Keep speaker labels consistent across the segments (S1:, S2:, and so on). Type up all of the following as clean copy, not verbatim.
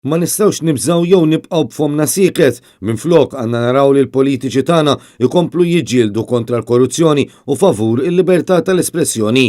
S1: Ma nistgħux nibżgħu jew nibqgħu b'fommna sieket. Minflok, għandna naraw li l-politiċi tagħna jkomplu jiġġieldu kontra l-korruzzjoni u favur il-libertà tal-espressjoni.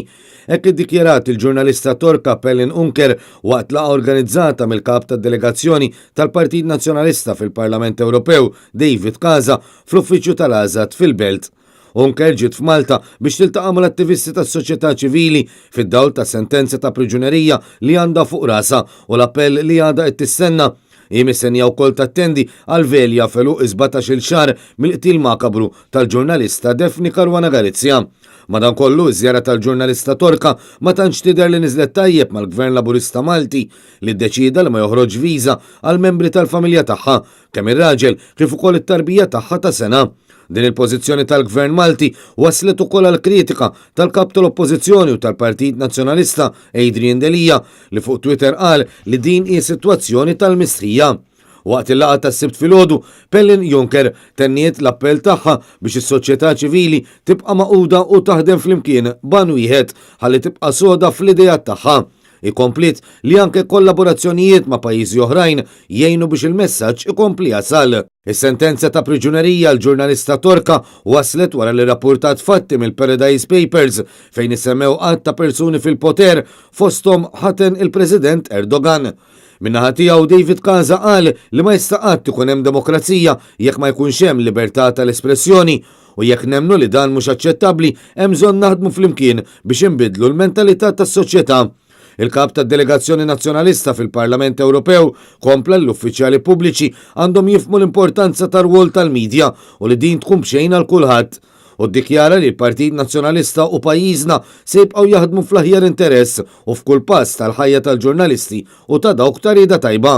S1: Hekk iddikjarat il-ġurnalista Torka Pelin Unker waqt laqgħa organizzata mill-Kap tad-Delegazzjoni tal-Partit Nazzjonalista fil-Parlament Ewropew, David Casa, fl-uffiċċju tal-AŻAD fil-Belt. Unker ġiet f'Malta biex tiltaqa' mal-attivisti tas-soċjetà ċivili fid-dawl ta' sentenza ta' priġunerija li għandha fuq rasha u l-appell li għadha qed tistenna. Hi mistennija wkoll tattendi għal velja f'għeluq is-17-il xahar mill-qtil makabru tal-ġurnalista Daphne Caruana Galizia. Madankollu, iż-żjara tal-ġurnalista Torka ma tantx tidher li niżlet tajjeb mal-Gvern Laburista Malti li ddeċieda li ma joħroġx viża għall-membri tal-familja tagħha kemm ir-raġel kif ukoll it-tarbija tagħha ta' sena. Din il-pożizzjoni tal-Gvern Malti wasslet ukoll għal kritika tal-Kap tal-Oppożizzjoni u tal-Partit Nazzjonalista Adrian Delia li fuq Twitter qal li din hi sitwazzjoni tal-mistħija. Waqt il-laqgħa tas-Sibt filgħodu, Pellin Juncker tenniet l-appell tagħha biex is-soċjetà ċivili tibqa' magħquda u taħdem flimkien b'għan wieħed ħalli tibqa' soda fl-ideat tagħha. Hi kompliet li anke kollaborazzjonijiet ma' pajjiżi oħrajn jgħinu biex il-messaġġ ikompli jasal. Is-sentenza ta' priġunerija għall-ġurnalista Torka waslet wara li rrappurtat fatti mill-Paradise Papers fejn issemmew għadd ta' persuni fil-poter fosthom ħaten il-President Erdogan. Min-naħa tiegħu David Casa qal li ma jista' qatt ikun hemm demokrazija jekk ma jkunx hemm libertà tal-espressjoni U jekk nemmnu li dan mhux aċċettabbli, hemm bżonn naħdmu flimkien biex inbiddlu l-mentalità tas-soċjetà. Il-Kap tad-Delegazzjoni Nazzjonalista fil-Parlament Ewropew kompla li l-uffiċjali pubbliċi għandhom jifhmu l-importanza tar-rwol tal-midja u li din tkun b'xejn għal kulħadd. U ddikjara li l-Partit Nazzjonalista u pajjiżna se jibqgħu jaħdmu fl-aħjar interess u f'kull pass tal-ħajja tal-ġurnalisti u ta' dawk ta' rieda tajba.